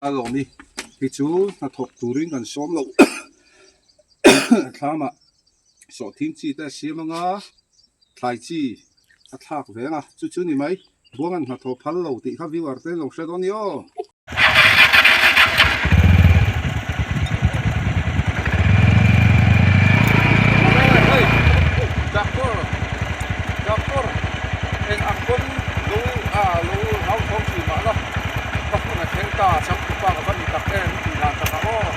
A lawmi hi chu hnathawk turin kan sawm loh thlamah sawhthing chi te a siam anga thlai chi a thlak ve ang a chu chu ni mai buangan hnathawh phal lo tih kha viewer te an lo hre dawn a ni aw. Doctor doctor eng ang pawn lo ah lo hlauthawng thin mah la ka hun a thleng ta changtupa ka va ni tak em tih dan takah aw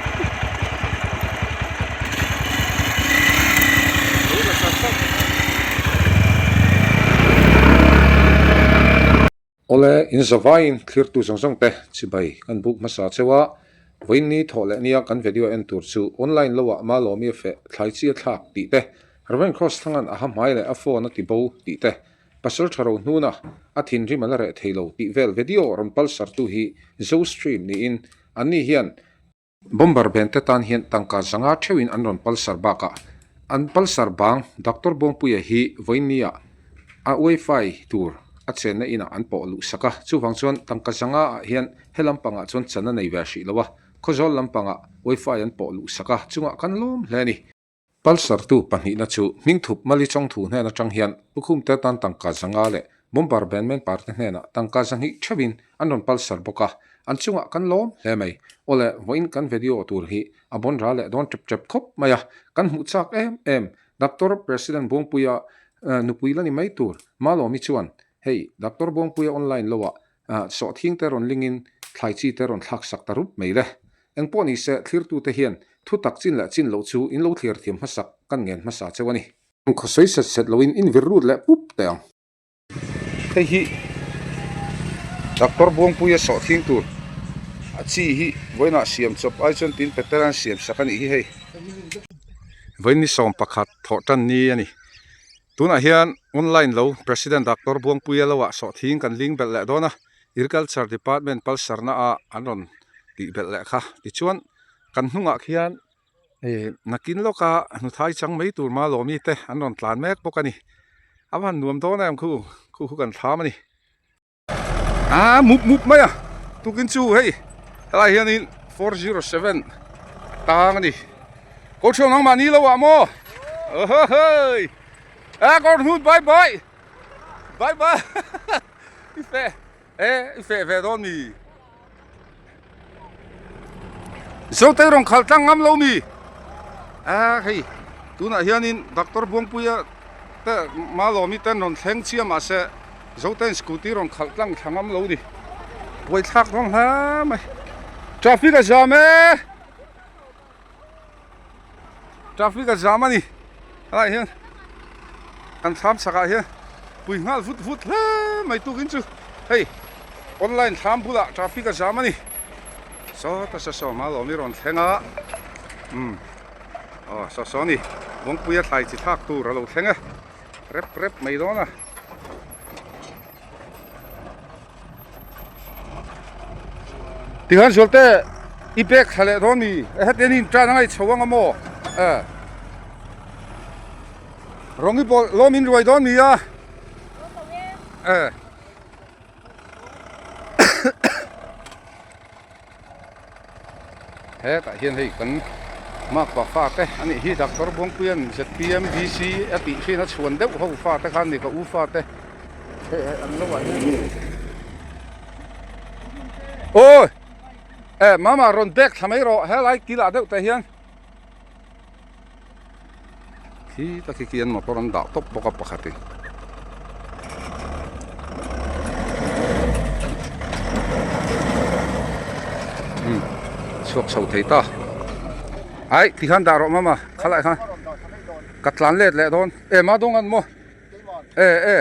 lo la chat chat. Awle, in zavaiin thlirtu zawng zawng te chibai kan buk hmasa cheu a, vawiinni thawh leh nia kan video en tur chu online lo ah Malawmi a feh thlai chi a thlak tih te, Rev Cross Thlangan a ha hmai leh a phone a ti bo tih te, Pasal tha ro hnuna a thinrim a la reh thei lo tih vel video rawn palsar tu hi Zostream niin anni hian Bomber bente tan hian tangka zanga theuhin an rawn palsar bakah an palsar bang Doctor Buangpuia hi vawiinnia a wifi tur a chenna inah an pawh luh sak a, chuvang chuan tangka zanga ah hian he lampangah chuan chan a nei ve hrih lo a, Khawzawl lampangah wifi an pawh luh sak a, chungah kan lawm hle a ni. Palsartu pahnihna chu Hmingthup Mali Chawngthu hnen atang hian Pukhumte tan tangka zanga leh Bomber Banman Parte hnenah tangka zahnih theuhin an rawn palsar bawk a, an chungah kan lawm hle mai. Awle, vawiin kan video tur hi a bawn ra leh dawn tep tep khawp mai a, kan hmuh chak em em. Doctor President Buangpuia nupui la ni mai tur Malawmi chuan hei Doctor Buangpuia online lo ah sawhthing te rawn lingin thlai chi te rawn thlak sak ta rup mai le. Engpawh ni se, thlirtute hian thu tak chin leh chin loh chu in lo thlir thiam hmasak kan ngen hmasa cheu a ni. Khaw sawi set set loin in vir lut leh pup teh ang. Hei hi Doctor Buangpuia sawhthing tur a chi hi vawiinah siam chawp ai chuan tin Peter-a'n siam sak a nih hi hei. Vawiin ni 11 thawh tan ni a ni. Tunah hian online lo President Doctor Buangpuia loah sawhthing kan ling belh leh dawn a. Agriculture Department palsarna a an rawn tih belh leh kha. Tichuan kan hnungah khian ih nakin lawka hnuthai chang mai tur Malawmi te an rawn tlan mek bawk a ni. A va han nuam dawn em khu khu khu kan thlam a ni. Aa mup mup mai a tukin chu hei helai hianin 407 tang a ni. Kawlhriau nangmah ni lo ah maw? Awhawhawii a kawr hnut bye bye bye bye. I feh e i feh ve dawn mi Zotei rawn khalh tlang ngam lo mi a hei tunah hianin Doctor Buangpuia te Malawmi ten rawn thleng chiah mahse Zotei'n scooty rawn khalh tlang thla ngam lo ni buaithlak dawn hle mai traffic a zam e. Traffic a zam a ni helaiah hian kan thlam chhakah hian pui nghal vut vut hle mai tukin chu hei online thlam bulah traffic a zam a ni saw ta saw saw hma lawm i rawn thleng a umm aw saw saw a ni kawngpui a thlai chi thlak tur a lo thleng e rep rep mai dawn a. Tihian Zualte i bag thla leh dawn mi e hetiang in tan a ngaih chho ang a maw e rawng i bawl lawm in ruai dawn mi a e Hetah hian hei kan makpa fate a nih hi Doctor Buangpuia'n zpm VC a tih thin a chhuan deuh ho fate kha a ni ka u fate hei hei an lo ah hian awi e mama rawn bag thla mai rawh helai kil ah deuh tah hian. Khi tak hi khian motor an dah tawp bawk a pakhatin. Umm chhuak chho thei ta. Ai tikhan dah rawh mama khalai khan ka tlan let leh dawn e ma dawng an maw e e.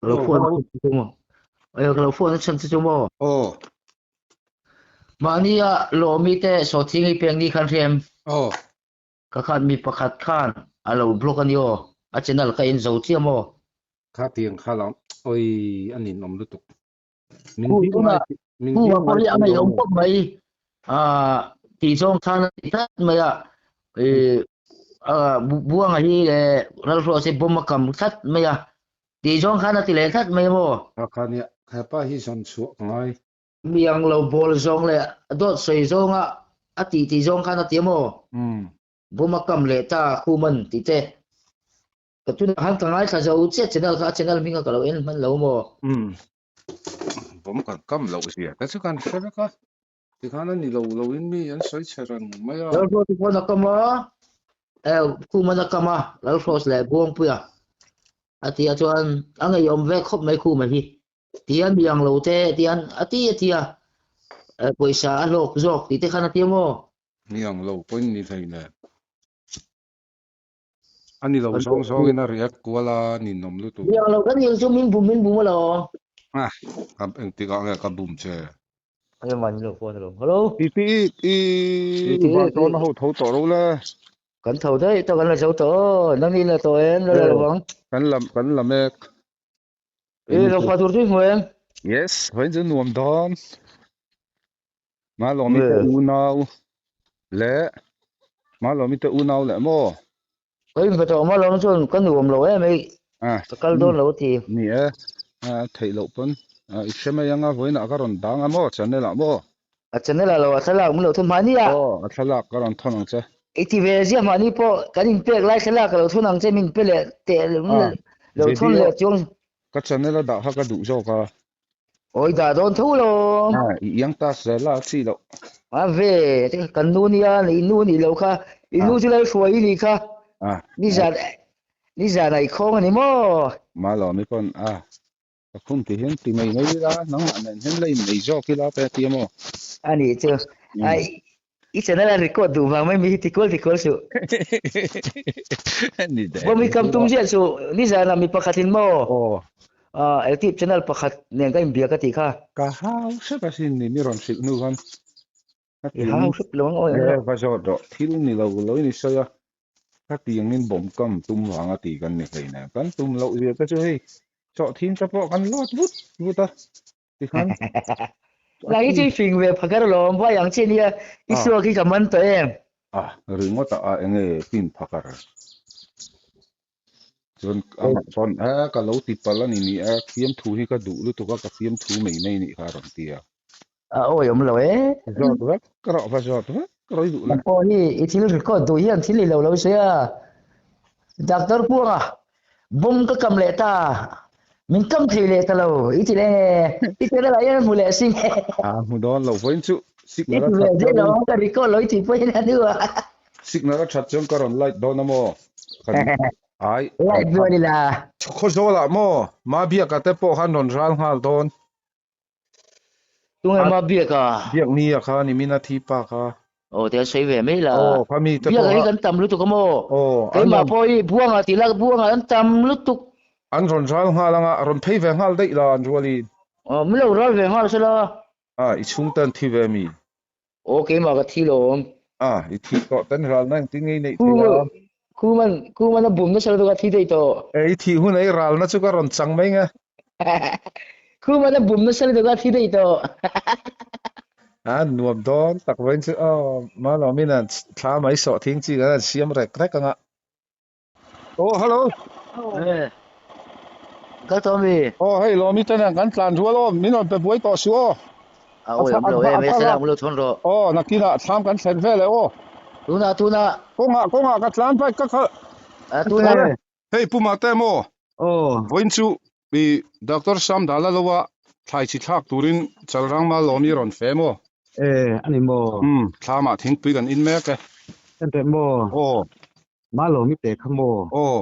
Lo phone chu maw? Lo phone chan chu maw? Aw. Mahnia lawmi te sawhthing i peng ni khan hriam. Aw. Ka khan mi pakhat khan a lo block a ni aw. A channel ka en zo chiah maw? Kha tiang kha lo oi a ninawm lutuk. Min Khu biak tuna ngai min khu biak a ngai pawh hi a thei lo ngaihawm maw? khawp mai. Ah tih zawng khan a ti tlat mai a. Eh ah Buanga hi eh Ralhruaa se bomb a kam tlat mai a. Tih zawng khan a ti leh tlat mai maw? Kha kha nia hepa hi zawn chhuah ka ngai. Mi ang lo bawl zawng leh dawt sawi zawnga a tih tih zawng khan a ti a maw? Bawm a kam leh ta Khuman tih te. Ka tunah khan ka ngaithla zo chiah channel kha a channel hming a ka lo en hman lo maw? Umm. Bawm kan kam loh zia te chu kan hre vek a. Tikhan a ni lo lo in mi an sawi chhe reng mai a. Lalhrawt pawn a kam a, eh Khuman a kam a, Lalhrawt leh Buangpuia a ti a chuan a ngeiawm ve khawp mai Khuma hi. Tian mi ang lo te tian a ti a ti a, eh pawisa a hlawk zawk tih te khan a ti a maw? Mi ang lo pawhin ni thei le. A ni lo zawng zawngin a react kual a, ninawm lutuk. Mi ang lo kan nih chu min bum min bum alawm. Ah, ka engtikah nge ka bum che? Hei mahni lo phone alawm. Hello. I ti i i van tawn a ho tho tawh ro le. Kan tho daih tawh kan la zo tawh aw. Nang ni la tawh em la la lo ang. Kan lam kan la mek. I lo fa tur chu i hmu em? Yes, vawiin chu nuam dawn. Malawmi te unau leh Malawmi te unau leh maw? Ka inpe tawh Malawmi chuan ka nuam lo em ei. Ka kal dawn lo a ti. Ni e, theih loh pawn i hre mai anga vawiinah ka rawn dang a maw channel ah maw? A channel ah lo a thlalak min lo thun mahni a. Aw, a thlalak ka rawn thawn ang che. I ti ve ziah mahni pawh kan inpek lai thlalak ka lo thawn ang che min pe leh teh lo thawn leh chuang. Ka channel a dah kha ka duh zawk a. Awi dah dawn tho lo. A, i iang ta zel a, a chi loh. A ve, kan nu nia, i nu nih loh kha, i nu chu Lalhruai i nih kha. A. Nizan, nizan ah i khawng a ni maw? Malawmi pawn, a, ka khum ti hian ti mai mai ila, nangmah nen hian la innei zawk ila te a ti a maw? A nih chu, a, I channel a record duh vang mai mi hi ti kual ti kual suh. Ni deh. Bawm hi kam tum ziah suh. Nizanah mi pakhatin maw? Aw. Ah, Eltip channel pakhat nen ka inbia ka tih kha. Ka hau hrep asin ni mi rawn hrilh hnu khan. I hau hrep lo ang awi ang lo. Va zawt rawh. Thil ni lo lo in i sawi a. Khatiangin bawm kam tum vanga tih kan ni hleinem. Kan tum loh zia te chu hei chawhthing te pawh kan lawt vut vut a. Tikhan. Nang hi chu i fing ve phakar alawm, vai ang che nia, i suak hi ka man tawh em? A, ringawt ah a enge fin phakar. Chuan amah chuan e ka lo ti palh a ni ni e, fiamthu hi ka duh lutuk a, ka fiamthu mai mai nih kha a rawn ti a. A awi awm lo e. Zawt vek ka rawh va zawt vek ka rawih duh le. Nang pawh hi i thil record duh hian thil i lo lo sawi a. Doctor Puanga, Bawm ka kam leh ta, min kam thei leh ta lo, i ti leh nge, i ti leh hian hmu leh si nge. A hmu dawn lo vawiin chu signal a that chuan in. Ka record lo i tih pawhin a hnu a. Signal a that chuan ka rawn light dawn a maw? Ai. Light dawn ila. Khawzawl ah maw? Mabiaka te pawh khan rawn ral nghal dawn. Tunge ma biak a? Biak ni a kha ni min a thi pa kha. Aw te an sawi ve mai la. Aw kha mi te pawh. Biak hi kan tam lutuk a maw? Aw. Keimah pawh hi Buanga tih lak Buanga an tam lutuk. An rawn ral nghal anga rawn phei ve nghal daih la an rualin. Aw min lo ral ve nghal sela. A i chhungte an thi ve mi? Aw keimah ka thi lo awm. A i thi tawh ten ralna engtin nge i neih theih a? Khuman Khuman a bum nasa lutuk a thi daih tawh. E i thih hun a i ralna chu ka rawn chang mai nge. Khuman a bum nasa lutuk a thi daih tawh. A nuam dawn tak vawiin chu aw Malawmin an thla mai sawh thing chi kan han siam rek rek anga. Aw hello. E kal tawh ami? Aw hei Lawmi te nen kan tlan rual aw min rawn pe buai tawh suh aw. A awi awm lo em e thlalak min lo thawn rawh. Aw nakinah thlam kan thlen vel e aw. Tunah tunah. Kawngah kawngah ka tlan bike ka khalh. A tunah. Hei Pu Mate maw? Aw. Vawiin chu i Doctor Sam Dala lo a thlai chi thlak turin Chalrang Malawmi rawn fe maw? E ani maw? Umm thlamah thingpui kan in mek e. Enteh maw? Aw. Malawmi te kha maw? Aw.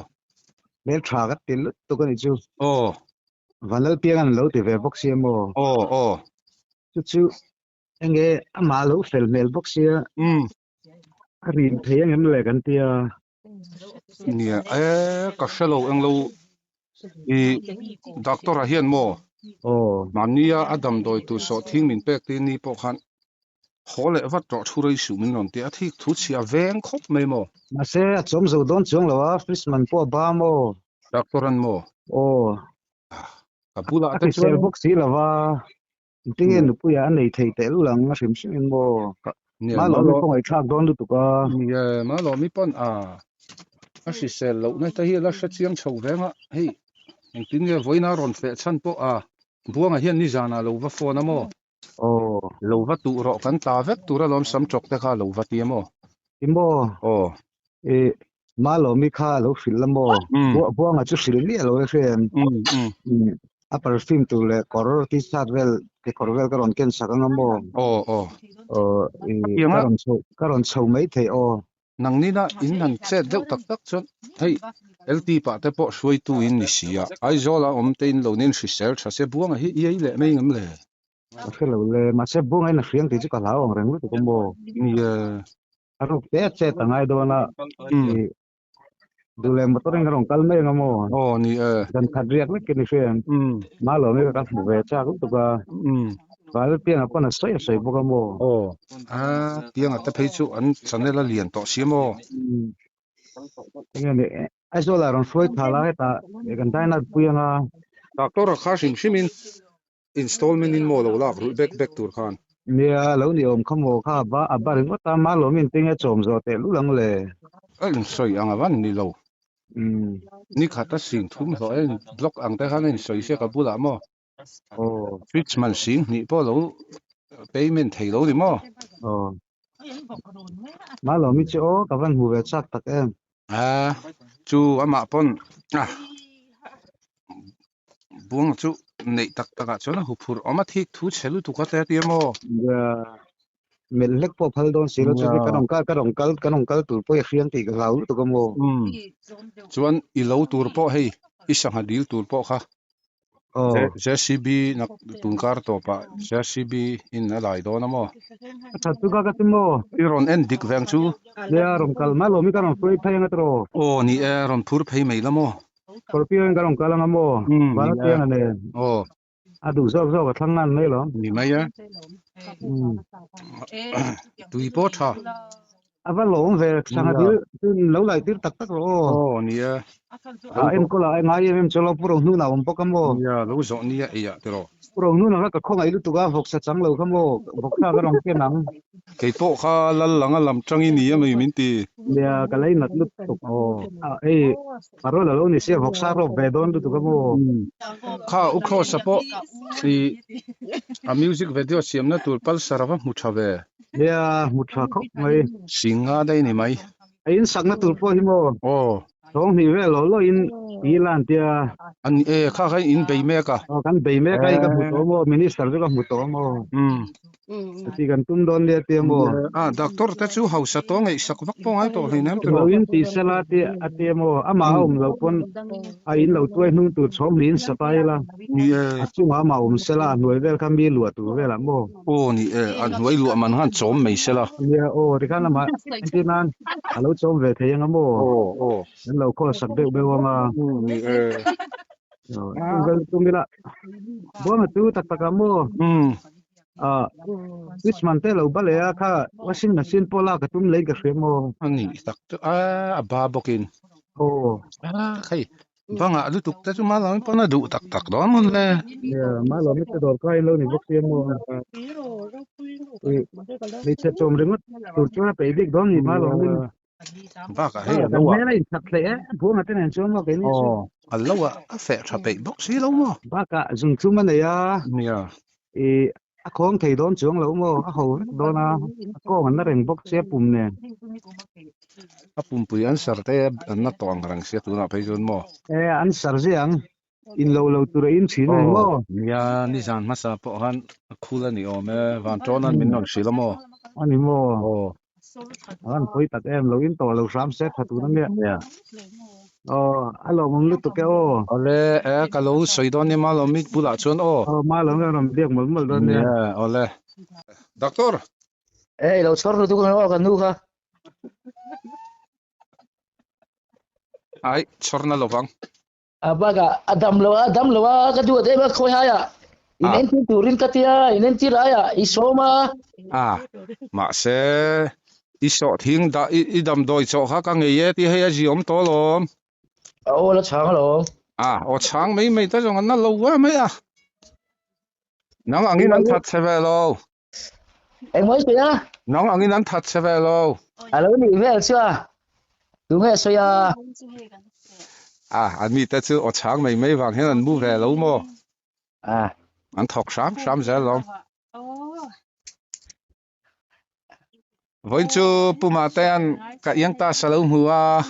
Hmel tha ka ti lutuk a nih chu. Aw. Vanlalpiang an lo ti ve bawk sia maw? Aw aw. Chu chu enge amah lo fel hmel bawk sia. Umm. A rin thei angem le kan tia. Nia e ka hre lo englo i doctor ah hian maw? Aw. Mahnia a damdawi tur sawhthing min pek tir ni pawh khan haw leh vat rawh thu rei suh min rawn ti a, thik thu chhia veng khawp mai maw? Mahse a chawm zo dawn chuang lo a, Fishman pawh a ba maw? Doctor an maw? Aw. Ka bulah A te chuan. hrisel bawk si lo va, Tinge nupuia a nei thei teh lul ang a hrim hrim in maw? Malawmi pawh ngaihthlak dawn lutuk a. Nia, Malawmi pawn a a hrisel loh na te hi a la hre chiang chho veng a, hei engtin nge vawiin a rawn feh chhan pawh a Buanga hian nizanah lo va phone a maw? Aw. Lo va tuh rawh kan tla vek tur alawm sam tawk te kha lo va ti a maw? I maw? Aw. I Malawmi kha lo hrilh la maw? Buanga chu hrilh miah lo e hriat. A perfume tur leh kawr t-shirt vel kekawr vel ka rawn ken sak anga maw? Aw aw. Aw i ka rawn chho ka rawn chho mai thei aw. Nangni-na in han chet deuh tak tak chuan hei LT pah te pawh hruaitu in ni si a, Aizawl-a awm te in lo nen hrisel tha se Buanga hi i ei leh mai ngam le? Ka hre lo le, mahse Buanga in a hriang tih chu ka hlau ang reng lutuk a maw? Nia. A ruk te chet a ngai dawn a, i duh leh motor in ka rawn kal mai ang a maw? Aw ni e. Zan khat riak vek in i hria em? Malawm hi ka hmu ve chak lutuk a. Val pianga pawn a sawi a sawi bawk a maw? Aw, a pianga te phei chu an channel a lian tawh si a maw? Enge ni, Aizawl ah rawn hruai thla la hetah kan dine out pui anga. Doctor a kha hrim hrim in installment in maw lo lak rulh bek bek tur khan. Nia, lo ni awm kha maw kha a ba ringawt a, Malawm in tinge chawm zawh teh lul ang le. A insawi ang a van ni lo. Ni khat a sing thum hlawh e, block ang te khan a insawi sia ka bulah maw. Aw. Fridge man sing hnih pawh lo payment thei lo ni maw? Aw. Malawmi chu aw ka van hmu ve chak tak em. A chu amah pawn a buang chu neih tak tak ah chuan a huphurh awm a thik thu chhe lutuk a tia maw? Nia melh hlek pawh phal dawn si lo chu ka rawn kal ka rawn kal ka rawn kal tur pawh i hriang tih ka hlau lutuk a maw? Umm chuan i lo tur pawh hei i sangha dil tur pawh kha JCB nak tunkar tawpah JCB in a lai dawn a maw? A that chu ka ka ti maw? I rawn en dik veng chu. Nia rawn kal mai lo mi ka rawn hruai phei anga tiraw? Aw ni e, rawn phur phei mai la maw? Scorpio in ka rawn kal anga maw? Vanatianga nen. Aw. A duh zawk zawk a thlang ngan mai lo. Ni mai e. Tui pawh tha. A va lawm ve, sangha dil chu lo lai tir tak tak rawh aw. Aw ni e. A enkawl ah ngai em em chu lo Pu Rohnuna awm bawk a maw? Nia, lo zawh nia ei ah tiraw. Pu Rohnuna kha ka khawngaih lutuk a, vawksa chang lo kha maw, vawksa ka rawn ken ang. Kei pawh kha lal langa lam tang i ni a mai min ti. Nia, ka lei nat lutuk. Aw. A hei Parol a lo ni sia, vawksa rawp ve dawn lutuk a maw? Kha U Kross-a pawh i a music video siamna tur Pulsar a va hmu tha ve. Nia, hmu tha khawp mai. Singa daih ni mai. A insakna tur pawh hi maw? Aw. Thawng hnih vel law law in ti ila an tia. A ni e, kha kha in bei mek a. Aw, kan bei mek a, hei ka hmu tawh maw, minister chu ka hmu tawh maw. Umm. Chuti kan tum dawn nia tia maw. A, doctor te chu hausa tawh ngaihsak vak pawh ngai tawh hleinem tiraw. Lo in ti sela ti a tia maw, amah a awm loh pawn a in lo tuai hnung tur chhawm hnih in sa ta ila. Ni e. A chungah amah awm sela, a hnuai vel kha mi luah tur velah maw. Aw ni e, a hnuai luah man khan chawm mai sela. Nia aw, tikhan amah entir nan a lo chawm ve thei anga maw. Aw aw. An lo khawl sak deuh deuh anga. Ni e. Aw, vel tum ila. Buanga chu tak tak ah maw. Ah, switch man te lo ba leh a kha washing machine pawh lak a tum lei ka hria maw. A ni tak chu a, a ba bawkin. Aw. A khei, bangah lutuk te chu Malawmi pawn a duh tak tak dawn mawn le. Nia, Malawmi te dawr kai lo ni bawk sia maw. Hmeichhe chawm ringawt tur chuan a peih bik dawn ni Malawmi. Bakah hei a lo a. Kan hmel a inthat hleih e, buanga te nen chuan maw keini chu. Aw, a lo a, a feh tha peih bawk si lo maw. Bakah zungthum a nei a. Nia. I a khawng thei dawn chuang lo maw, a ho vek dawn a, a kawng an la reng bawk sia pum nen. A pumpui an sar te an la tawh ang reng sia tunah phei chuan maw. E, an sar zia ang, in lo lo tur a in thin a ni maw. Nia, nizan hmasa pawh khan a khul a ni awm e, van tawn min rawn hrilh a maw. A ni maw. Aw. A han pawi tak em, lo in tawh lo hram se tha tur a nia. Nia. Aw, a lawmawm lutuk e aw. Awle, e ka lo sawi dawn nia Malawmi bulah chuan aw. Aw, Malawmi a rawn biak mawlh mawlh dawn nia. Nia, awle. Doctor. E, i lo chhawr lutuk ang aw ka nu kha. Ai, chhawrna lovang. A bakah a dam lo a, dam lo a, ka duat em a khawi hai ah in entir turin ka tia, in entir ai ah i sawm a. A, mahse i sawhthing dah i damdawi chawh kha ka ngei e tih hei a ziawm tawh alawm. A aw la chhang alawm. A, aw chhang mai mai ta zawng an na lo a mai a. Nang angin an that che ve lo. Engmaw i sawi a? Nang angin an that che ve lo. A lo nih vel chu a. Tunge a sawi a? A, an mite chu aw chhang mai mai vang hian an mu ve lo maw? A. An thawk hram hram zel lawm. Vawiin chu Pu Matea'n ka iang ta sa lo hmu a,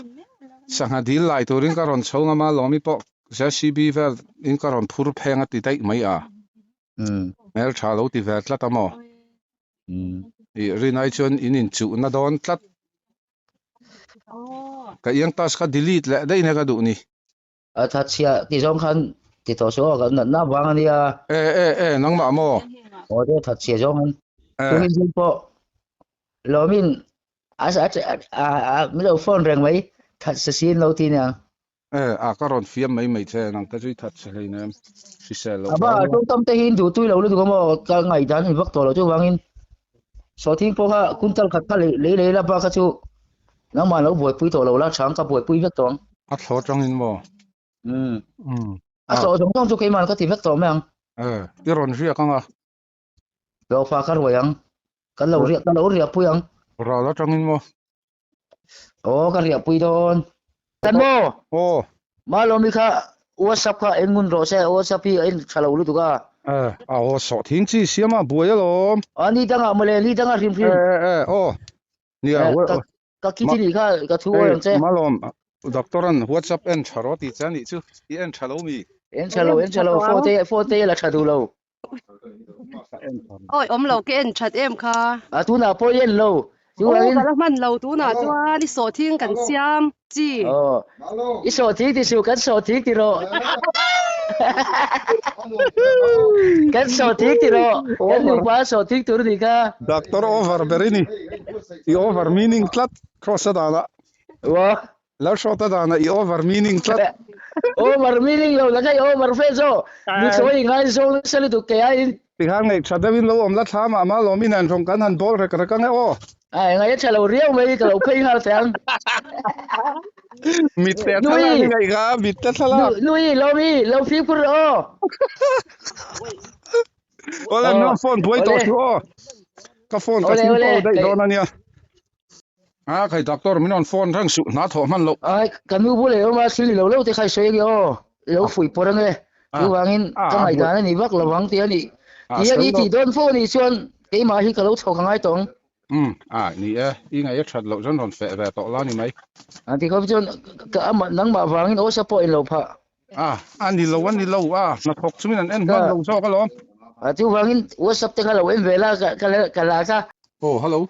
sangha dil lai turin ka rawn chho ngam a, Lawmi pawh JCB vel in ka rawn phur pheng a ti daih mai a. Hmel tha lo ti ve tlat a maw? Ih rinai chuan in inchuhna dawn tlat. Ka iang task kha delete leh daih nia ka duh ni. A thatchhia ti zawng khan ti tawh suh aw, kan natna vang a nia. E e e nangmah maw? Aw te thatchhia zawng khan. Tumin zing pawh lawmin a a a min lo phone reng mai thatchhe si in lo ti nia. E a ka rawn fiam mai mai che nang te chu i thatchhe hleinem hrisel loh A ba tawngtam te hi in duh tui lo lutuk a maw ka ngaihdan in vak tawh lo chuvangin sawhthing pawh kha kuntal khat kha lei lei la ba kha chu Nangmah lo buaipui tawh lo la, chhang ka buaipui vek tawh ang. A thlawh atangin maw? Umm. A thlawh zawng zawng chu keimah ka ti vek tawh mai ang. E, i rawn riak ang a. Hlawhfa ka ruai ang. Kan lo riak, ka lo riahpui ang. Ral atangin maw? Aw, ka riahpui dawn. Kan maw? Aw. Malawmi kha WhatsApp kha en ngun rawh se, WhatsApp hi a en tha lo lutuk a. E, a aw sawhthing chi siam a buai alawm. A, ni dangah mawle, ni dangah hrim hrim. E, e, e, aw. Nia, ka kiti ni kha ka thu awih ang che. Malawm, doctor an WhatsApp en tha rawh tih che a nih chu, i en tha lo mi? En tha lo, en tha lo, phone te phone te la tha duh lo. Awi awm lo, ka en that em kha. A tunah pawh i en lo. Aw, ka la hman lo tunah chuan i sawhthing kan siam chi. Aw, i sawhthing ti suh, kan sawhthing ti rawh. Kan sawhthing ti rawh, kan nupa sawhthing tur a nih kha. Doctor over ber i ni. I over meaning tlat Kross a danah. Wa. Lalhrawta danah i over meaning tlat. Over meaning lo la kha i over fe zawk. Nuthlawi i ngaizawng nasa lutuk kei aiin. Tikhan ngaih tha deuhin lo awm la thla mah mah lawm in an rawng kan han bawl rek rek ang e aw. Ai ngaih a tha lo riau mai ka lo phei nghal teh ang. Mit te thlalak i ngaih kha mit te thlalak. Nui Lawmi lo fimkhur rawh aw. Awle no phone buai tawh chu aw. Ka phone ka thing pawh daih dawn ania. A khai doctor min rawn phone reng suh hna thawh hman loh. Ai ka nu bul ei awm a thil ni lo lo te kha i sawi ange aw. Lo fuih pawr ange. Chuvangin ka ngaihdan a ni vak lo ang tih a ni. Ti a ni tih dawn fo anih chuan keimah hi ka lo chhawk a ngai tawh ang. Umm a ni e, i ngaih a that loh chuan rawn feh ve tawh la ni mai. A ti khawp chuan ka amah nangmah vangin awsa pawh in lo phah. A, a ni lo, a ni lo, a hnathawk chungin an en hman lo zawk alawm. A chuvangin WhatsApp te kha lo en ve la, ka ka ka la kha. Aw, hello.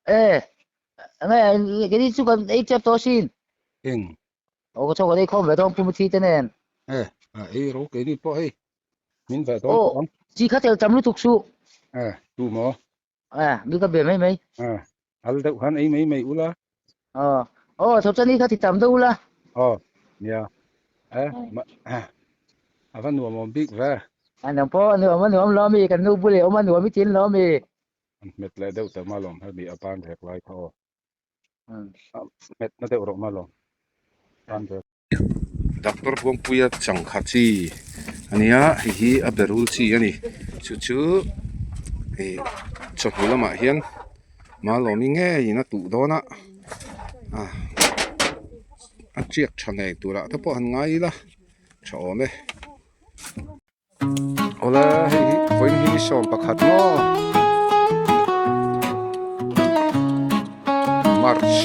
E, nge kei chu kan ei tep tawh asin. Eng? Aw, ka chawk kan ei khawm ve dawn Pu Thi te nen. E, a ei ro keini pawh hei, min ve dawn tawh ang. Chi kha tel tam lutuk suh. E, tu maw? E, mi ka be mai mai. E, al deuh khan ei mai mai ula. Aw, aw thawchani kha ti tam deuh ula. Aw, nia. E, ma, a va nuam awm bik ve. A nang pawh a nuam a nuam lo mi, kan nu bul eh awm a nuam i tin lo mi. An hmet leh deuh teh malawm, hemi a ban rek lai kha aw. Hmet na deuh rawh malawm, ban rek. Doctor Buangpuia changkha chi a nia hei hi a berul chi a ni chu chu ih chawhnu lamah hian Malawmi ngeiin a tuh dawn a ah a tiak tha ngei turah te pawh han ngai ila tha awm e. Awle hei hi vawiin hi ni 11 maw March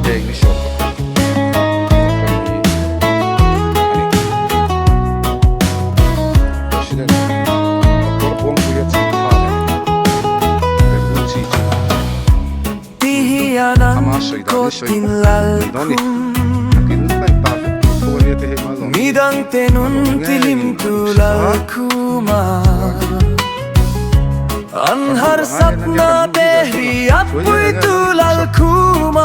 heng ni 11 atang hi a ni President Doctor Buangpuia Chhangkha leh Remrun Chi chu Ama sawi dan hi sawi mai dawn ni. A kil daih ta vek tur tho ania te hei Malawm hi Malawm ngeiin a duhsak a. Chuan kan duh ang a hian ania kan nu hi ve thung a. Hruai leh reng a ania kan duhsak. Aw.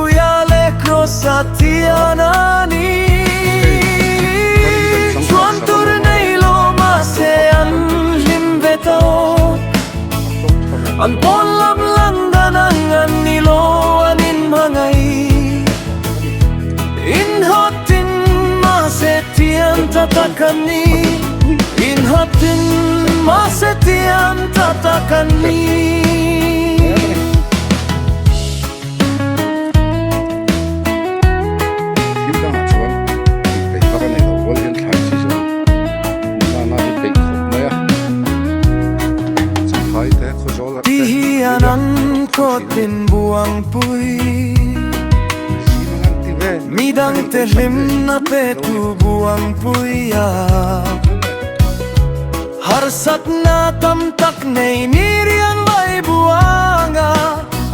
Hei kan changkang sak a maw Malawm. An pawn lam lang dan ang an ni lo an in hmangai In hatin mahse tian ta tak an ni In hatin mahse tian ta tak an ni. Thil dangah chuan tih peih vak a nei lo rual hian thlai chi chuan nana hi peih khawp mai a. hatin Buangpui Midangte hlimna petu Buangpuia Harsatna tam tak nei mi rian vai Buanga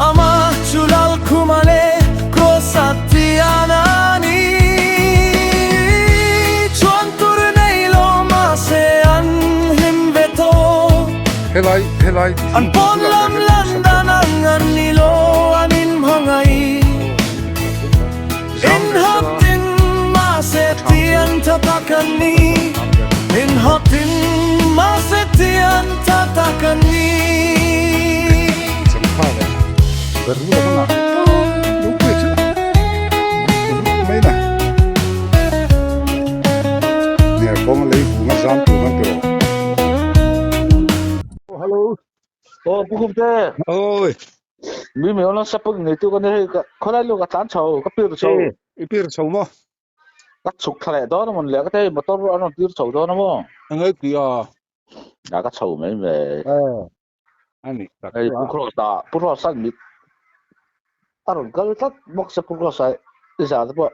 Amah chu Lalkhuma leh Krosa tian a ni. Chuan tur nei lo mahse an hlim ve tawh. Helai helai An pawn lam lan dan ang an ni lo an inhmangaih. Inhawtin mahse tian tha tak an ni. Inhawtin mahse tian tha tak an ni. Hello. Oh, Pu Khumte. Oi. Mi mi ona sapung nei tu kan hei kholai lu ka tlan chho ka pir chho. I pir chho mo. Ka chhuk thla leh dawn a mawn le ka te motor an rawn tir chho dawn a maw. Angai ti a. Na ka chho mai mai. Eh. Ani tak. Hei Pu Cross da Pu Cross an mit a rawn kal tlat bawk se Pu Cross a i zah te pawh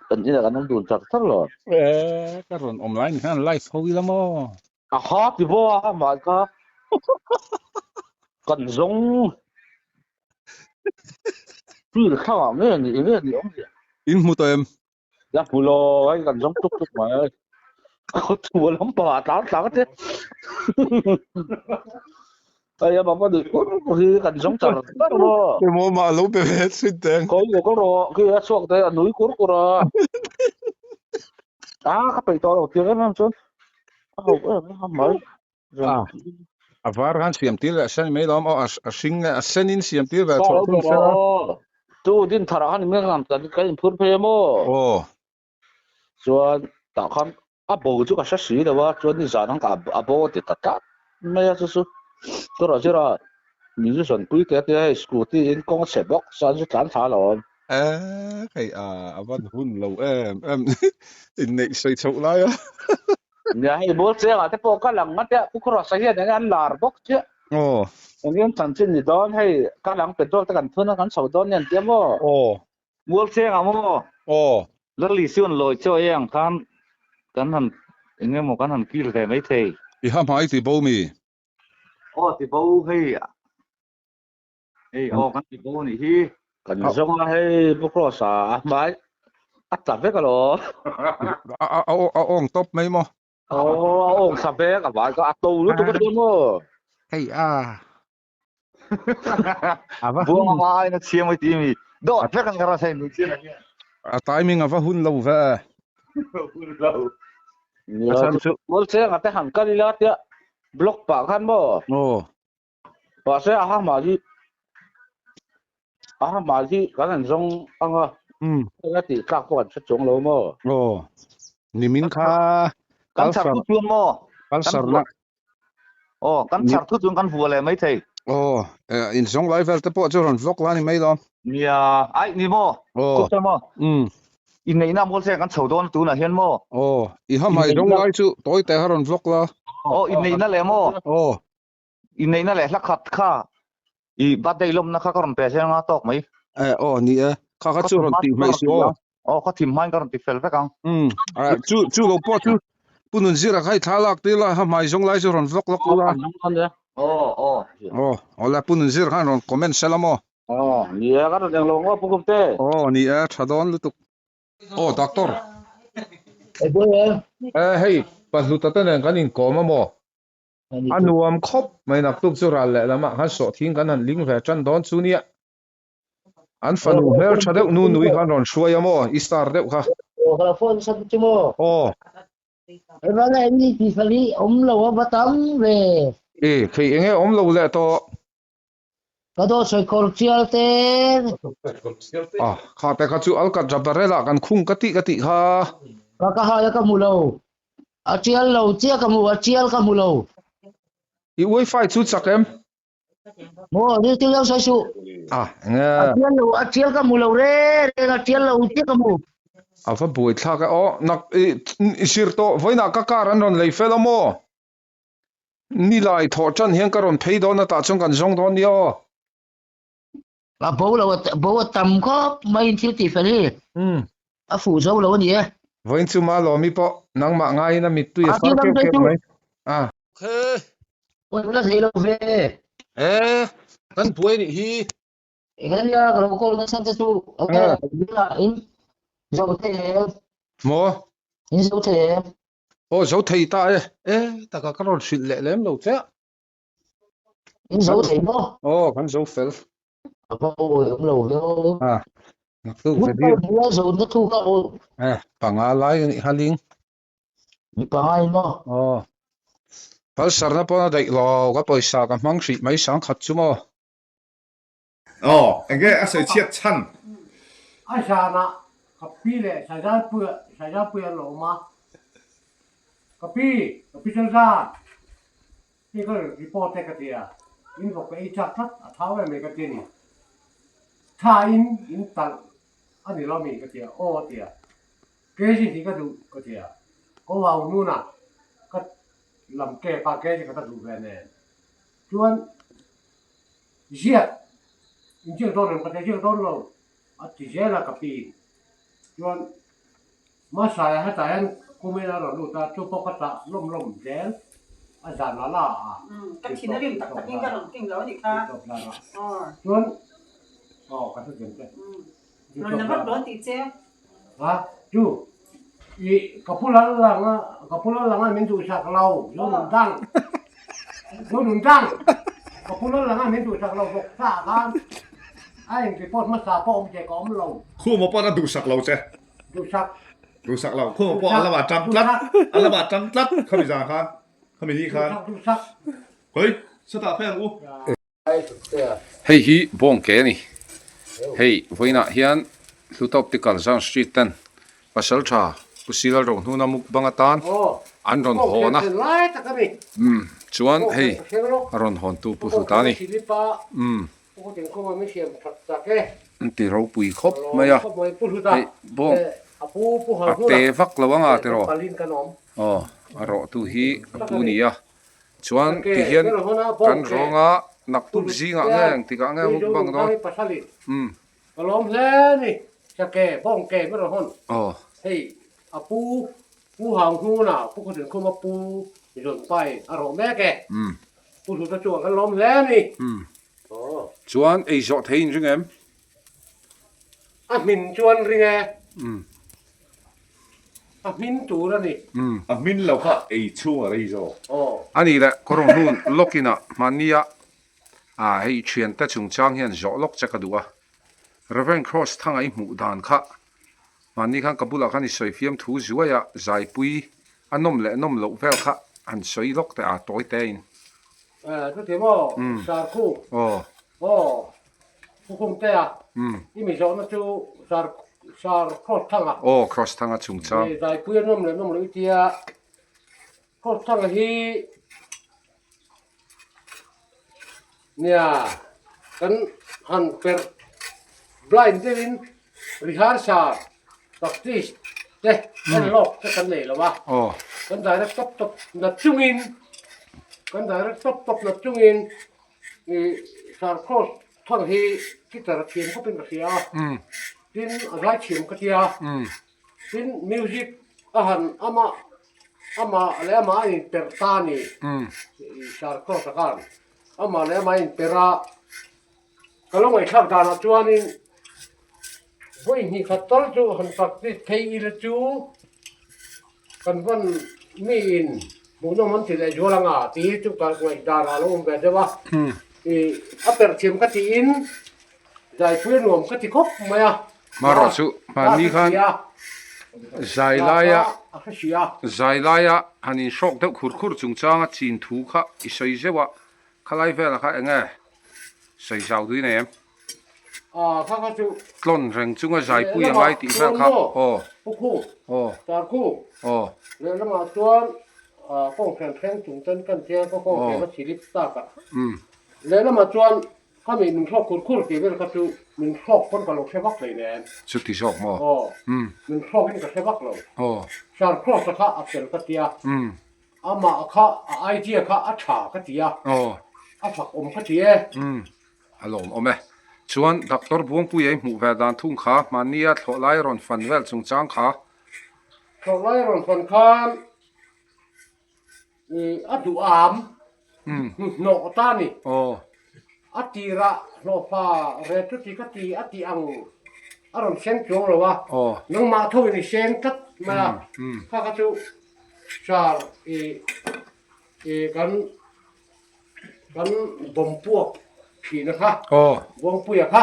kan inah kan awm dun char char lo. Eh, ka rawn awm lai ni khan live ho ila maw. A ha ti bo a mah kha kan zawng feel thlang ah nge ni nge ni awm zia. In hmu tawh em? La hmu lo hei kan zawng tuk tuk mai. A khaw thu a lampang ah tlang tlang te. Hei a bang a nuih kur kur hi kan zawng char char maw. Emaw mah lo pe ve thin teng. Khawi lo ka rawh khi a chhuak te a nui kur kur a. A ka peih tawh lo tir em em chuan a ho em em mai. A a var khan siam tir leh sen mai lawm aw a hring leh a sen in siam tir ve thawh thung se la. Tu din thar ah khan in ngang kan kan in phur phei emaw. Aw. Chuan tah khan a bo chu ka hre si lo a chuan nizan ang ka a bo a ti ta tlat mai a chu chu churah zirah min zu zawn pui te a tia hei scooty in kawng a chhe bawk chuan chu tlan thla alawm. Eh hei a a van hun lo em em inneih sawi chhoh lai a. Nia hei ball cheng ah te pawh ka lang nghat a Pu Cross-a hian eng an lar bawk chiah. Aw. Eng in chanchin ni dawn hei ka lang petrol te kan thun a kan chho dawn nia an tia maw. Aw. Mual cheng ah maw. Aw. Lali Sion lawi chaw ei ang khan kan han eng emaw kan han kil ve mai thei. I ha hmai ti bo mi. Aw ti bo hei. Hei aw kan ti bo nih hi. Kan zawng a hei Pu Cross a a hmai a tla vek alawm. A a a awng tawp mai maw. Aw a awng thla vek a vai ka a to lutuk a tia maw. Hei a. A va Buang a hma in a chhiam mai ti mi. Dawt vek an ka ra thei mi chian a hian. A timing a va hun lo ve. Hun lo. A chhan chu. Mual cheng a te han kal ila tia block pah khan maw. Aw. Mahse a ha hma hi a ha hma hi kan han zawng ang a. Umm. Eng a tih tlak pawh kan hre chuang lo maw? Aw. Nimin kha Kan chhar thu chuan maw? Kal sar na. Aw, kan chhar thu chuan kan vua leh mai thei. Aw, in zawng lai vel te pawh chu rawn vlog la ni mai lo. Nia, aih ni maw? Aw. Kut ta maw? Umm. Inneihna mual cheng kan chho dawn tunah hian maw? Aw, i ha hmai zawng lai chu tawi te kha rawn vlog la. Aw, inneihna leh maw? Aw. Inneihna leh hla khat kha i birthday lawmna kha ka rawn pe zel anga tawk mai. Eh, aw ni e. Kha kha chu rawn tih hmaih suh aw. Aw, kha thim hmain ka rawn ti fel vek ang. Umm, chu chu lo pawh chu Pu Nunzira kha i thla lak tir la, ha hmai zawng lai chu rawn vlog lawk ula. Aw, aw. Aw, aw le Pu Nunzira khan rawn comment sela maw? Aw, ni e, ka rawn englo ngaw Pu Kumte. Aw, ni e, tha dawn lutuk. Aw doctor. Ei buai e. Eh hei, Pahluta te nen kan inkawm a maw? A nuam khawp mai naktuk chu ral leh lamah khan sawhthing kan han ling ve tan dawn chu nia. An fanu hmel tha deuh nu nui khan rawn hruai a maw i star deuh kha. Aw ka lo phone nasa chu maw. Aw. Eva le ni ti fali awm lo a va tam ve. E khei enge awm lo leh tawh. Ka dawt sawi kawr chial te. Ah kha te kha chu alkat rabarel ah kan khung ka tih ka tih kha. Ka ka hai a ka hmu lo. A tial lo chiah ka hmu a tial ka hmu lo. I wifi chu chak em? Maw ni thil lo sawi suh. Ah enge. A tial lo a tial ka hmu lo re reng a tial lo chiah ka hmu. A va buai thlak e aw nak i i sir tawh vawiinah ka car an rawn lei fel a maw? Nilai thawh tan hian ka rawn phei dawn a tah chuan kan zawng dawn nia aw. A bo lo bo a tam khawp mai in thil tih fel hi. A fuh zo lo a ni e. Vawiin chu Malawmi pawh nangmah ngaiin a mittui a far keuh keuh mai. A. Khe. Awi la thei lo ve. E, kan buai nih hi. Eng ania ka lo call nasa te chu. In zo thei em? Maw? In zo thei em? Aw zo thei ta e. E, taka ka rawn hrilh leh lem lo che. In zo thei maw? Aw, kan zo fel. A va awi awm lo ve aw. A, naktuk video. Hmun zo na thu ka aw. E, panga lai a nih haling. Mi panga in maw? Aw. Palsarna pawn a daih lo, ka pawisa ka hmang hrih mai sangkhat chu maw? Aw, enge a sawi chhiat chhan? A zanah ka pi leh Saizanpuia Saizanpuia an lo awm a, Ka pi, ka pi Chalzan, hei ka report e ka ti a, in vawk ka ei chak tlat, a thau em mai ka ti a ni. Tha in in talh a ni lo mi ka ti a, aw a ti a, kg hi ka duh ka ti a, ko au hnunah ka lam kep a, kg khat a duh ve nen chuan Ziak, inziak dawn em ka ti a, ziak dawn lo a ti zel a ka pi chuan Hmasaia hetah hian kumin a rawn lut a, chu pawh ka tah lawm lawm zel a zan la la a Ka thin a rim tak tak in ka rawn keng lo a nih kha. Chuan aw ka hre zel che. Rawn la vak dawn tih che. Ha chu i ka pu lal lang a ka pu lal lang a min duhsak lo zo nun dang zo nun dang ka pu lal lang a min duhsak lo bawk sa khan a in report hmasa pawh awm che ka awm lo. Khuma pawn a duhsak lo che. Duhsak. Duhsak lo khuma pawh a lamah tang tlat a lamah tang tlat khami zan khan khami ni khan. Duhsak duhsak. Hoi satah phei ang u. Hei hi bawng ke a ni. Hei vawiinah hian Hluta Optical Zion Street ten pasal tha Pu Silal Rohnuna mukbang atan an rawn hawn a. Umm chuan hei a rawn hawntu Pu Hluta a ni. Umm an ti ropui khawp mai a. Hei bawng a te vak lo anga tiraw? Aw a rawhtu hi a pu ni a. Chuan tihian kan rawng a, naktuk zingah nge engtikah nge mukbang dawn? Umm. Ka lawm hle ni, Sake, Bawngke mi rawn hawn. Aw. Hei a pu, Pu Hang Hnuna, Pu Khawtin Khuma pu mi rawn pai a rawh mek e. Umm. Pu Hluta chuan kan lawm hle ni. Umm. Aw. Chuan ei zawh thei in ring em? A hmin chuan ring e. Umm. A hmin tur a ni. A hmin lo kha ei chhung a rei zawk. A nih leh kawrawng hnun lawk inah hmannia ah hei thiante chungchang hian zawh lawk che ka duh a. Rev. Cross thanga i hmuh dan kha hmanni khan ka bulah khan i sawi fiam thu zuai a, zaipui a nawm leh nawm loh vel kha han sawi lawk teh a tawi te in. Chuti maw Sarkhu? Aw. Aw. Pu Kungtea, i mi zawhna chu Sar Sar Cross Thanga. Aw, Cross Thanga chungchang. Zaipui a nawm leh nawm loh i tia, Cross Thanga hi nia kan han perh blind deuhin rehearsal practice te en lawk te kan nei lo a, kan direct tawp tawp na chungin kan direct tawp tawp na chungin I Sir Cross thawng hi guitar a thiam khawpin ka hria a, tin a zai thiam ka tia, tin music a han amah amah leh amah a inperh ta a ni, i Sir Cross a khan amah leh amah a inperh a, ka lo ngaihthlak danah chuanin vawi hnih khat tal chu han practice phei ila chu Kan van miin hmuhnawm an ti leh zual anga tih hi chu ka ngaihdan ah a lo awm ve deuh a, i a perh thiam ka tiin zaipui a nuam ka ti khawp mai a. Hmarawh chu hmanni khan zai laia zai laia han inhrawk deuh khur khur chungchanga chin thu kha i sawi zeuh a, khalai velah kha eng nge sawi zau duin em? Tlawn reng chunga zaipui a ngai tih vel kha aw aw aw chuti zawk maw umm aw umm aw a lawmawm e. Chuan Doctor Buangpuia i hmuh ve dan thung kha hmannia thlawh lai rawn fan vel chungchang kha. Thlawh lai rawn fan khan a duh am hnuhnawh ta a ni. A tirah hlawhfa ve chu ti ka ti a tih ang a rawn seng chuang lo a, nangmah tho in i seng tlat mai a, kha kha chu sar i kan Kan bawmpuak thihna kha, Buangpuia kha,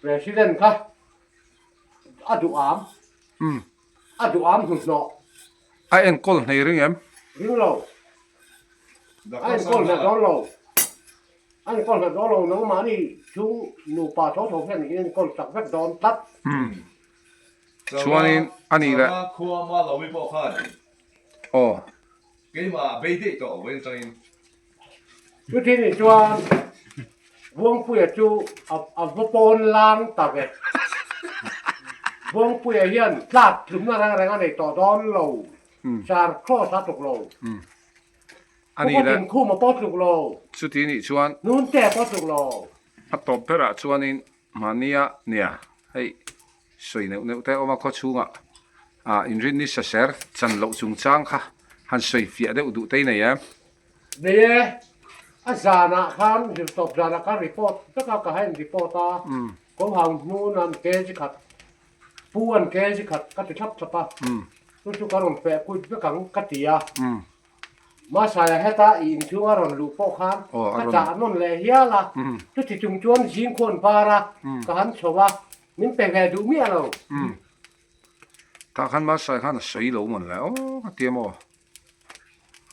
President kha a duh am, a duh am hnuhnawh. A enkawl hnei ring em? Ring lo. A enkawl hneh dawn lo. A enkawl hneh dawn lo, nangmahni chhung nupa tho tho hian in enkawl chak vek dawn tlat. Chuanin a nih leh. Khua Malawi pawh khan. Aw. Keimah bei daih tawh vawiin atangin. Chuti nih chuan Buangpuia chu a va pawn lang ta ve. Buangpuia hian tlak tlumna reng reng a nei tawh dawn lo. Sar Cross a tluk lo. Ani le. Khua Tinkhuma pawh tluk lo. Chuti nih chuan. Nunte pawh tluk lo. A tawp berah chuanin mahnia nia hei Sawi neuh neuh te awm a khaw chhungah ah inrinni saser chan loh chungchang kha han sawi fiah deuh duh te nei em? Nei e, a zanah khan zirtawp zanah khan report vek a, ka hain report a, ko hang hnun an kg khat, pu an kg khat ka ti thlap thlap a, chu chu ka rawn feh kuit vek ang ka ti a. Masaia heta i inchhung a rawn luh pawh khan ka chah nawn leh hial a, chuti chung chuan zing khuan var a ka han chho a, min pe ve duh miah lo. Tah khan Masai khan a sawi lo mawn le aw ka ti a maw?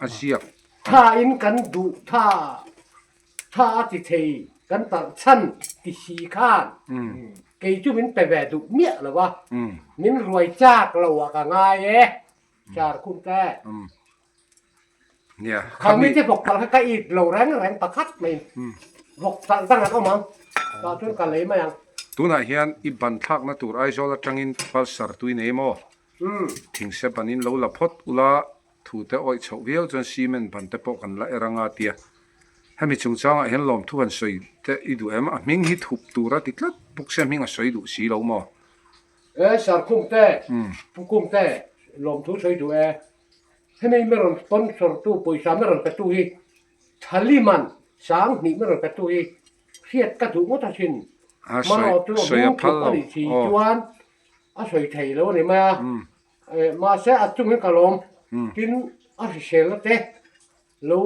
A ziak. Tha in kan duh tha tha a ti thei kan tarh chhan ti si khan kei chu min pe ve duh miah lo a, min ruai chak lo ah ka ngai e. Char khum te. Nia. Khami te vawk talh kha ka it lo reng reng pakhat mai in. Vawk talh dang an awm ang. Tah chuan ka lei mai ang. Tunah hian i ban thlakna tur Aizawl atangin Pulsar tui nei maw? Thingse banin lo la phawt ula thu te awih chhoh viau chuan cement ban te pawh kan la er anga tia. Hemi chungchangah hian lawmthu han sawi te i duh em? A hming hi thup tur a ti tlat bawk sia hming a sawi duh si lo maw? E Sarkhum te, Pukhum te lawmthu sawi duh e. Hemi mi rawn sponsor tu pawisa mi rawn petu hi Thaliman 2000 mi rawn petu hi hriat ka duh ngawt asin. Hmangaw chu a hming thup a nih si chuan a sawi thei lo a ni mai a. Mahse a chung hi ka lawm. Tin a hriselna te lo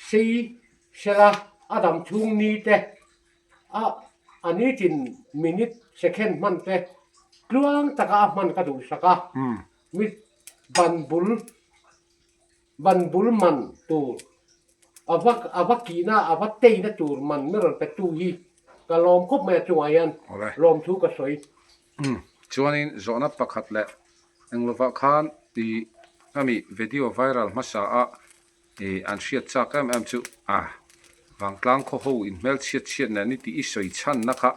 sei sela a dam chhung ni te A a nitin minute second hman te tluang taka a hman ka duhsak a, mi ban bul ban bul man tur a va a va kihna a va teina tur man mi rawn petu hi ka lawm khawp mai a chungah hian lawmthu ka sawi. Umm chuanin zawhna pakhat leh englovah khan i ami video viral hmasa a I an hriat chak em em chu a vangtlang khaw ho in hmel chhiat chhiat nen i tih i sawi chhanna kha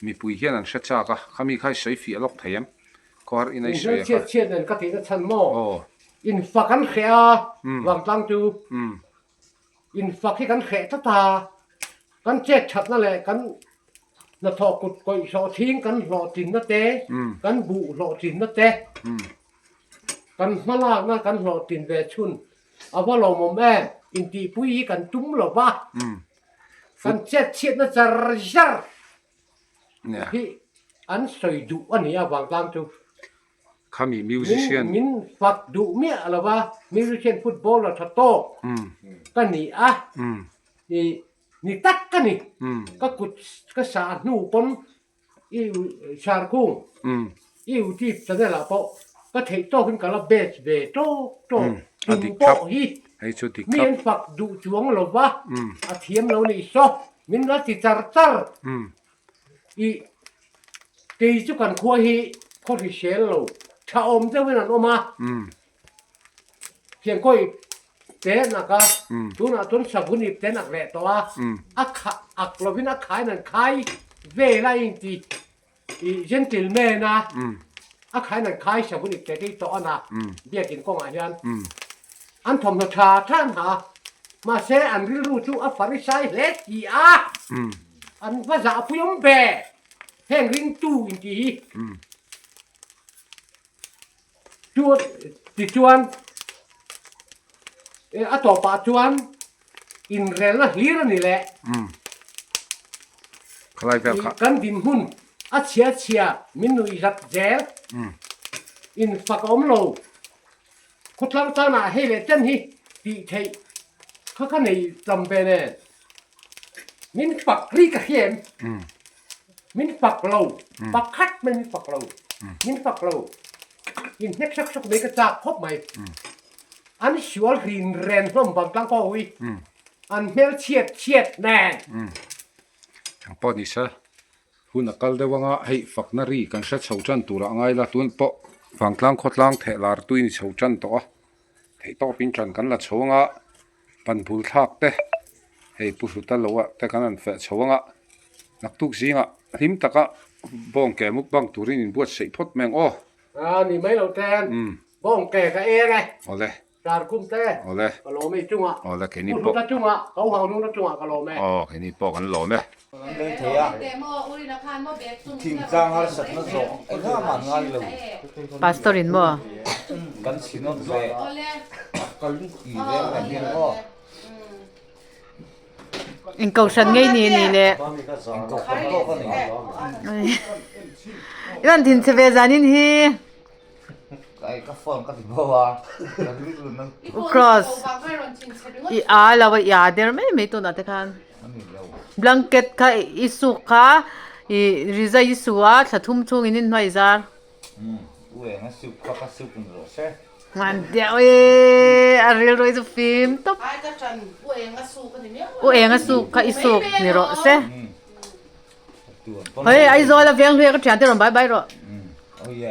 mipui hian an hre chak a, khami kha i sawi fiah lawk thei em? Khawhar in a i sawi a kha. In hmel chhiat chhiat nen ka tihna chhan maw? Aw. In fak an hreh a vangtlang chu in fak hi kan hreh tlat a, kan chet thatna leh kan hnathawh kut kawih hlawhchhing kan hlawhtlinna te, kan buh hlawhtlinna te, kan hmalakna kan hlawhtlin ve chhun A va lawmawm em? Intihpui hi kan tum lo va, kan chet chhiatna char char hi an sawi duh a ni a vangtlang chu. Khami musician. Min fak duh miah lo va, musician footballer tha tawk ka ni a, ni tak ka ni. Ka kut ka sah hnu pawn I Sarkhung, i YouTube channel ah pawh ka theih tawkin ka la batch ve tawk tawk tum pawh hi mi an fak duh chuang lo va, a thiam lo nih saw min la ti char char. I kei chu kan khua hi khaw hrisel lo tha awm deuhin an awm a, Thiangkawi te nak a, tunah chuan savun ip te nak leh tawh a, a kha ak lovin a khain an khai vel a inti i gentleman a, a khain an khai savun ip te te hi tawh a na biakin kawngah hian an thawmhnaw tha tha an ha a, mahse an rilru chu a farisai hle ti a. An va zahpui awm ve heng ringtu intih hi. Chu tichuan a tawpah chuan inrelna hlir a ni leh. Khalai vel kha. Kan dinhmun a chhia chhia min nuih zat zel. Infak a awm lo. Khawtlang tanah hei leh chen hi tih theih kha ka nei tam ve nen. Min fak ri ka hria em? Min fak lo, pakhat mai min fak lo, min fak lo. In hnek sak sak mai ka chak khawp mai. An sual rin ren hlawm vang tlang pawh ui. An hmel chhiat chhiat nen. Eng pawh ni se, hun a kal deuh anga hei fakna ri kan hre chho tan turah a ngai la, tun pawh vangtlang khawtlang theh lar tui ni chho tan tawh a, theihtawpin tan kan la chho anga. Pan bul thlak te hei pu hluta lo ah te kan han feh chho anga naktuk zingah hlim taka bawng ke mukbang turin in buatsaih phawt mai ang aw. A ni mai lo ten bawng ke ka eng e. Awle. Tar kum te. Awle. Ka lawm e chungah. Awle keini pawh. Pu hluta chungah ka u hau nuna chungah ka lawm e. Aw keini pawh kan lawm e. Kan lei thei a, thingtlang harsatna zawh engah mah an ngai lo. Pastor in maw? Kan synod ve i veng reng hian maw? In kohhran ngei ni ni le. In kohhran tawk a ni. I rawn thin che ve zanin hi. Ka phone ka ti bo a, ka rilru na. Cross i a lo a i a der mai mai tunah te khan. Blanket kha i suk kha i rizai i su a thla thum chungin in hnuai zar. U eng a suk kha ka suk ni rawh se. Ngan deuh e a rilru hi chu fim tawp. U eng a suk kha i suk ni rawh se. Hei Aizawl a veng hluia ka thian te rawn bai bai rawh.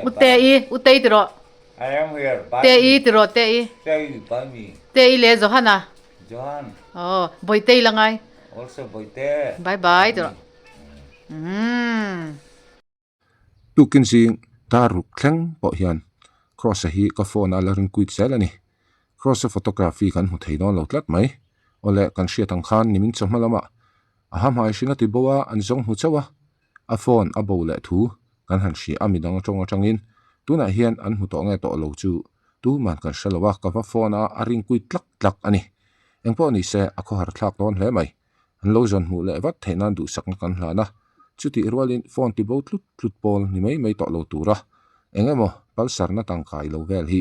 U te i u tei ti rawh. Te i ti rawh te i. Te i le Johan a. Johan. Oh Bawihte i la ngai. Also Bawihte. Bye bye ti rawh. Umm. Tukin zing dar ruk thleng pawh hian Cross-a hi ka phone a la ring kuit zel a ni. Cross-a photography kan hmu thei dawn lo tlat mai. Awle kan hriat ang khan nimin chawhma lamah a ha hmai hring a ti bo a, an zawng hmu chauh a, a phone a bo leh thu kan han hria a midang atawng atangin tunah hian an hmu tawh nge tawh lo chu tuman kan hre lo a, ka va phone a, a ring kuit tlak tlak a ni. Engpawh ni se a khawhar thlak dawn hle mai. An lo zawn hmuh leh vat theih nan duhsakna kan hlan a, chutih rualin phone ti bo tlut tlut pawl ni mai mai tawh lo tura eng emaw palsarna tangkai lo vel hi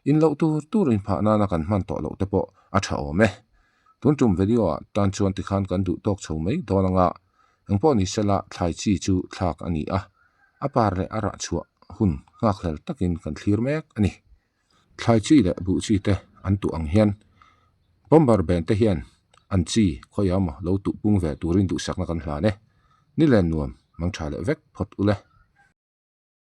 in loh tur tur inphah nana kan hman tawh loh te pawh a tha awm e. Tun tum video ah tan chuan tikhan kan duh tawk chho mai dawn anga engpawh ni sela thlai chi chu thlak a ni a, a par leh a rah chhuah hun nghakhlel takin kan thlir mek a ni. Thlai chi leh buh chi te an tuh ang hian bomber ben te hian an chi khawiah emaw lo tuh pung ve turin duhsakna kan hlan e. Ni len nuam mang tha leh vek phawt ule.